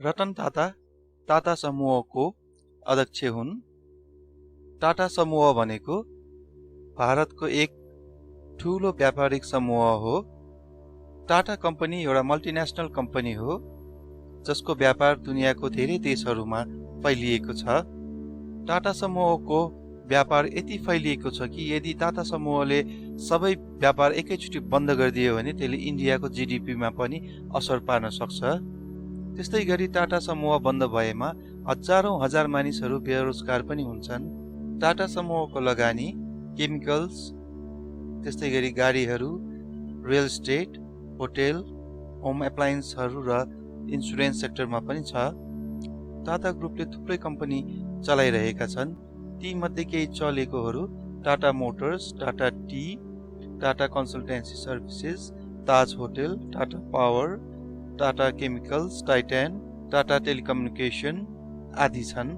रतन टाटा टाटा समूहको अध्यक्ष हुन्। टाटा समूह भनेको भारतको एक ठूलो व्यापारिक समूह हो। टाटा कम्पनी एउटा मल्टिनेसनल कम्पनी हो जसको व्यापार दुनियाँको धेरै देशहरूमा फैलिएको छ। टाटा समूहको व्यापार यति फैलिएको छ कि यदि टाटा समूहले सबै व्यापार एकैचोटि बन्द गरिदियो भने त्यसले इन्डियाको जीडीपीमा पनि असर पार्न सक्छ। त्यस्तै गरी टाटा समूह बन्द भएमा हजारौं हजार मानिसहरू बेरोजगार पनि हुन्छन्। टाटा समूहको लगानी केमिकल्स, त्यस्तै गरी गाडीहरू, रियल एस्टेट, होटेल, होम एप्लायन्सहरू र इन्सुरेन्स सेक्टरमा पनि छ। टाटा ग्रुपले थुप्रै कम्पनी चलाइरहेका छन्। ती मध्ये केही चलेकोहरू Tata Motors, Tata Tea, Tata Consultancy Services, Taj Hotel, Tata Power, Tata Chemicals, Titan, Tata Telecommunication आदि छन्।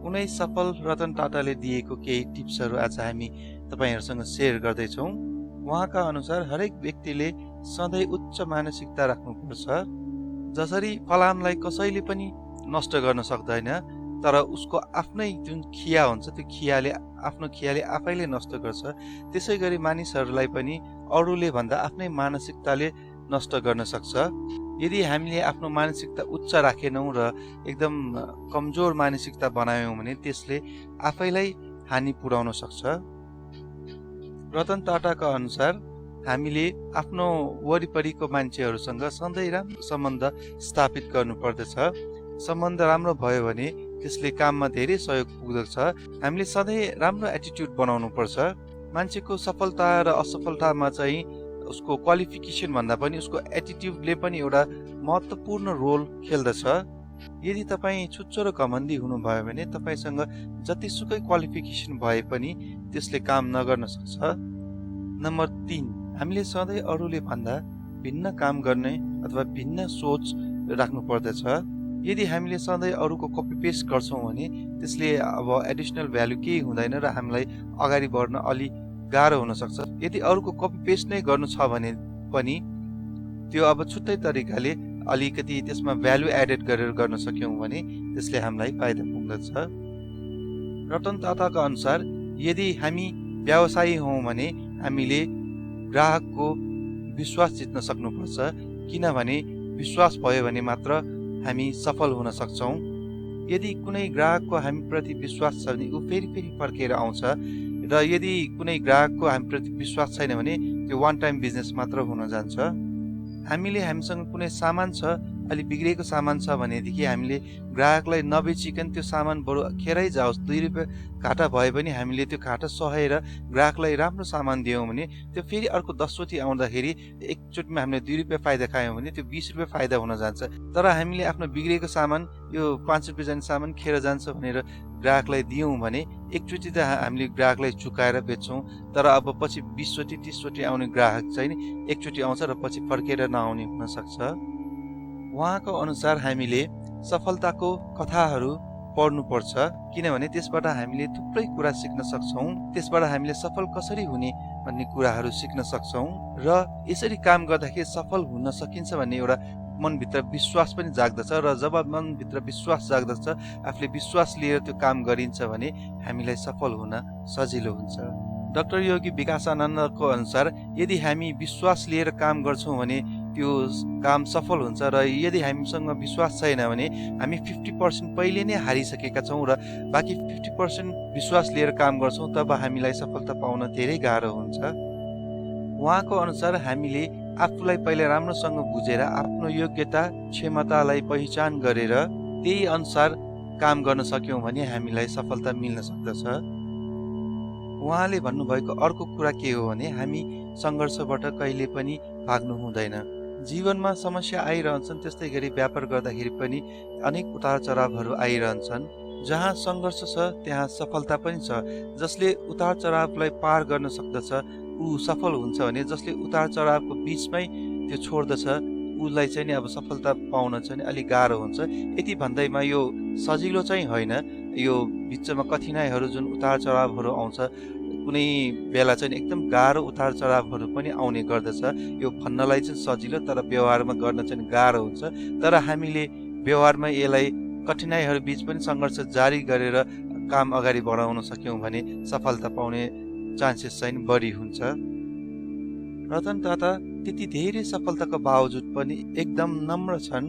उनै सफल रतन टाटाले दिएको केही टिप्सहरू आज हामी तपाईहरुसँग शेयर गर्दैछौँ। उहाँका अनुसार हरेक व्यक्तिले सधैँ उच्च मानसिकता राख्नुपर्छ। जसरी फलामलाई कसैले पनि नष्ट गर्न सक्दैन, तर उसको आफ्नै जुन खिया हुन्छ त्यो आफ्नो खियाले आफैले नष्ट गर्छ। त्यसै गरी मानिसहरूलाई पनि अरूले भन्दा आफ्नै मानसिकताले नष्ट गर्न सक्छ। यदि हामीले आफ्नो मानसिकता उच्च राखेनौं र एकदम कमजोर मानसिकता बनायौं भने त्यसले आफैलाई हानि पुर्याउन सक्छ। रतन टाटाका अनुसार हामीले आफ्नो वरिपरिको मान्छेहरूसँग सधैँ राम्रो सम्बन्ध स्थापित गर्नुपर्दछ। सम्बन्ध राम्रो भयो भने त्यसले काममा धेरै सहयोग पुग्दछ। हामीले सधैँ राम्रो एटिट्युड बनाउनु पर्छ। मान्छेको सफलता र असफलतामा चाहिँ उसको क्वालिफिकेसन भन्दा पनि उसको एटिट्युडले पनि एउटा महत्त्वपूर्ण रोल खेल्दछ। यदि तपाईँ छुच्चो र घमण्डी हुनुभयो भने तपाईसँग जतिसुकै क्वालिफिकेसन भए पनि त्यसले काम नगर्न सक्छ। नम्बर 3, हामीले सधैँ अरूले भन्दा भिन्न काम गर्ने अथवा भिन्न सोच राख्नु पर्दछ। यदि हामीले सधैँ अरूको कपी पेस्ट गर्छौं भने त्यसले अब एडिसनल भ्यालु केही हुँदैन र हामीलाई अगाडि बढ्न अलि गाह्रो हुन सक्छ। यदि अरूको कपी पेस्ट नै गर्नु छ भने पनि त्यो अब छुट्टै तरिकाले अलिकति त्यसमा भ्यालु एडेड गरेर गर्न सक्यौं भने त्यसले हामीलाई फाइदा पुग्दछ। रतन टाटाका अनुसार यदि हामी व्यवसायी हौं भने हामीले ग्राहकको विश्वास जित्न सक्नुपर्छ, किनभने विश्वास भयो भने मात्र हामी सफल हुन सक्छौं। यदि कुनै ग्राहकको हामीप्रति विश्वास छ भने ऊ फेरि फर्केर आउँछ र यदि कुनै ग्राहकको हामीप्रति विश्वास छैन भने त्यो वान टाइम बिजनेस मात्र हुन जान्छ। हामीले हामीसँग कुनै सामान छ, अलि बिग्रेको सामान छ भनेदेखि हामीले ग्राहकलाई नबेचिकन त्यो सामान बरु खेरै जाओस्, 2 रुपैयाँ घाटा भए पनि हामीले त्यो घाटा सहेर ग्राहकलाई राम्रो सामान दियौं भने त्यो फेरि अर्को 10 चोटि आउँदाखेरि एकचोटिमा हामीले 2 रुपैयाँ फाइदा खायौं भने त्यो 20 रुपैयाँ फाइदा हुन जान्छ। तर हामीले आफ्नो बिग्रेको सामान यो 5 रुपैयाँ जाने सामान खेर जान्छ भनेर ग्राहकलाई दियौं भने एकचोटि त हामीले ग्राहकलाई चुकाएर बेच्छौं, तर अब पछि 20 चोटि 30 चोटि आउने ग्राहक चाहिँ एकचोटि आउँछ र पछि फर्केर नआउने हुन सक्छ। उहाँको अनुसार हामीले सफलताको कथाहरू पढ्नुपर्छ, किनभने त्यसबाट हामीले थुप्रै कुरा सिक्न सक्छौं। त्यसबाट हामीले सफल कसरी हुने भन्ने कुराहरू सिक्न सक्छौं र यसरी काम गर्दाखेरि सफल हुन सकिन्छ भन्ने एउटा मनभित्र विश्वास पनि जाग्दछ र जब मनभित्र विश्वास जाग्दछ, आफूले विश्वास लिएर त्यो काम गरिन्छ भने हामीलाई सफल हुन सजिलो हुन्छ। डाक्टर योगी विकासानन्दको अनुसार यदि हामी विश्वास लिएर काम गर्छौं भने त्यो काम सफल हुन्छ र यदि हामीसँग विश्वास छैन भने हामी 50% पहिले नै हारिसकेका छौं र बाँकी 50% विश्वास लिएर काम गर्छौं, तब हामीलाई सफलता पाउन धेरै गाह्रो हुन्छ। उहाँको अनुसार हामीले आफूलाई पहिले राम्रोसँग बुझेर आफ्नो योग्यता क्षमतालाई पहिचान गरेर त्यही अनुसार काम गर्न सक्यौं भने हामीलाई सफलता मिल्न सक्दछ। उहाँले भन्नुभएको अर्को कुरा के हो भने हामी संघर्षबाट कहिले पनि भाग्नु हुँदैन। जीवनमा समस्या आइरहन्छन्, त्यस्तै गरी व्यापार गर्दाखेरि पनि अनेक उतार चढावहरू आइरहन्छन्। जहाँ संघर्ष छ त्यहाँ सफलता पनि छ। जसले उतार चढावलाई पार गर्न सक्दछ ऊ सफल हुन्छ भने जसले उतार चढावको बीचमै त्यो छोड्दछ उसलाई चाहिँ नि अब सफलता पाउन चाहिँ अलि गाह्रो हुन्छ। यति भन्दैमा यो सजिलो चाहिँ होइन, यो बिचमा कठिनाइहरू जुन उतार चढावहरू आउँछ कुनै बेला चाहिँ एकदम गाह्रो उतार चढावहरू पनि आउने गर्दछ। यो भन्नलाई चाहिँ सजिलो तर व्यवहारमा गर्न चाहिँ गाह्रो हुन्छ। तर हामीले व्यवहारमा यसलाई कठिनाइहरू बीच पनि सङ्घर्ष जारी गरेर काम अगाडि बढाउन सक्यौँ भने सफलता पाउने चान्सेस चाहिँ बढी हुन्छ। रतन टाटा त्यति धेरै सफलताको बावजुद पनि एकदम नम्र छन्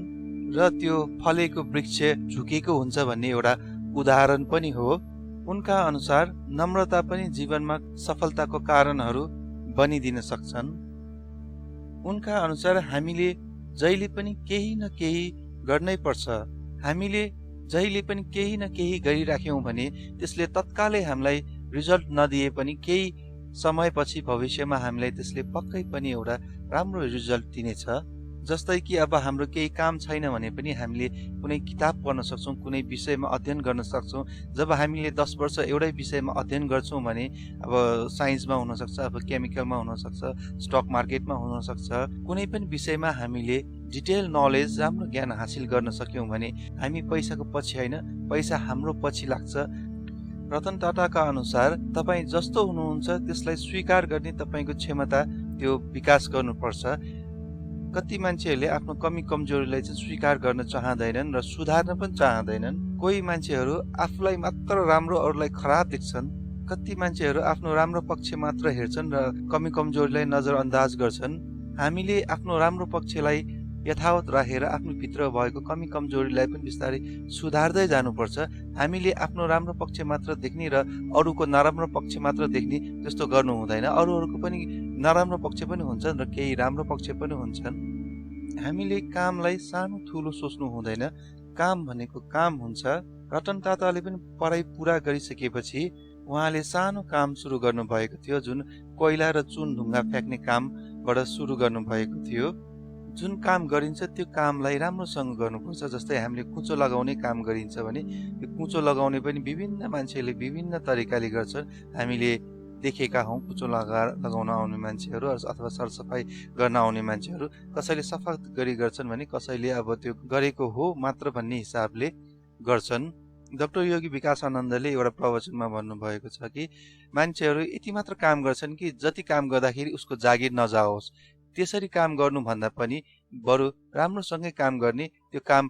र त्यो फलेको वृक्ष झुकेको हुन्छ भन्ने एउटा उदाहरण पनि हो। उनका अनुसार नम्रता पनि जीवनमा सफलताको कारणहरू बनिदिन सक्छन्। उनका अनुसार हामीले जहिले पनि केही न केही गर्नै पर्छ। हामीले जहिले पनि केही न केही गरिराख्यौँ भने त्यसले तत्कालै हामीलाई रिजल्ट नदिए पनि केही समयपछि भविष्यमा हामीलाई त्यसले पक्कै पनि एउटा राम्रो रिजल्ट दिनेछ। जस्तै कि अब हाम्रो केही काम छैन भने पनि हामीले कुनै किताब पढ्न सक्छौँ, कुनै विषयमा अध्ययन गर्न सक्छौँ। जब हामीले 10 वर्ष एउटै विषयमा अध्ययन गर्छौँ भने अब साइन्समा हुनसक्छ, अब केमिकलमा हुनसक्छ, स्टक मार्केटमा हुनसक्छ, कुनै पनि विषयमा हामीले डिटेल नलेज, राम्रो ज्ञान हासिल गर्न सक्यौँ भने हामी पैसाको पछि होइन, पैसा हाम्रो पछि लाग्छ। रतन टाटाका अनुसार तपाईँ जस्तो हुनुहुन्छ त्यसलाई स्वीकार गर्ने तपाईँको क्षमता त्यो विकास गर्नुपर्छ। कति मान्छेहरूले आफ्नो कमी कमजोरीलाई चाहिँ स्वीकार गर्न चाहँदैनन् र सुधार्न पनि चाहँदैनन्। कोही मान्छेहरू आफूलाई मात्र राम्रो अरूलाई खराब देख्छन्। कति मान्छेहरू आफ्नो राम्रो पक्ष मात्र हेर्छन् र कमी कमजोरीलाई नजरअन्दाज गर्छन्। हामीले आफ्नो राम्रो पक्षलाई यथावत राखेर आफ्नो भित्र भएको कमी कमजोरीलाई पनि बिस्तारै सुधार्दै जानुपर्छ। हामीले आफ्नो राम्रो पक्ष मात्र देख्ने र अरूको नराम्रो पक्ष मात्र देख्ने जस्तो गर्नु हुँदैन। अरूहरूको पनि नराम्रो पक्ष पनि हुन्छन् र केही राम्रो पक्ष पनि हुन्छन्। हामीले कामलाई सानो ठुलो सोच्नु हुँदैन। काम भनेको काम हुन्छ। रतन टाटाले पनि पढाइ पुरा गरिसकेपछि उहाँले सानो काम सुरु गर्नुभएको थियो, जुन कोइला र चुन ढुङ्गा फ्याँक्ने कामबाट सुरु गर्नुभएको थियो। जुन काम गरिन्छ त्यो कामलाई राम्रोसँग गर्नुपर्छ। जस्तै हामीले कुचो लगाउने काम गरिन्छ भने त्यो कुचो लगाउने पनि विभिन्न मान्छेले विभिन्न तरिकाले गर्छन्। हामीले देखेका हौँ कुचो लगाउन आउने मान्छेहरू अथवा सरसफाइ गर्न आउने मान्छेहरू। कसैले सफा गरी गर्छन् भने कसैले अब त्यो गरेको हो मात्र भन्ने हिसाबले गर्छन्। डाक्टर योगी विकासानन्दले एउटा प्रवचनमा भन्नुभएको छ कि मान्छेहरू यति मात्र काम गर्छन् कि जति काम गर्दाखेरि उसको जागिर नजाओस्। त्यसरी काम गर्नुभन्दा पनि बरु राम्रोसँगै काम गर्ने, त्यो काम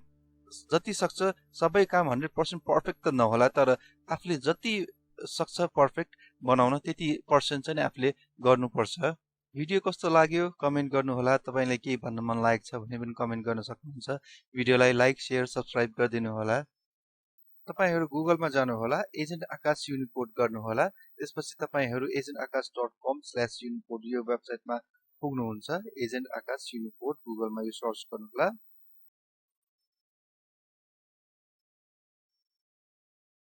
जति सक्छ सबै काम 100% पर्फेक्ट त नहोला, तर आफूले जति सक्छ पर्फेक्ट बनाउन त्यति पर्सेन्ट चाहिँ आफूले गर्नुपर्छ। भिडियो कस्तो लाग्यो कमेन्ट गर्नुहोला। तपाईँलाई केही भन्न मन लागेको छ भने पनि कमेन्ट गर्न सक्नुहुन्छ। भिडियोलाई लाइक, शेयर, सब्सक्राइब गरिदिनु होला। तपाईँहरू गुगलमा जानुहोला, एजेन्ट आकाश युनिपोर्ट गर्नुहोला। त्यसपछि तपाईँहरू agentaakash.com/unipoort यो वेबसाइटमा पुग्नुहुन्छ। एजेन्ट आकाश युनिपोर्ट गुगलमा यो सर्च गर्नुहोला।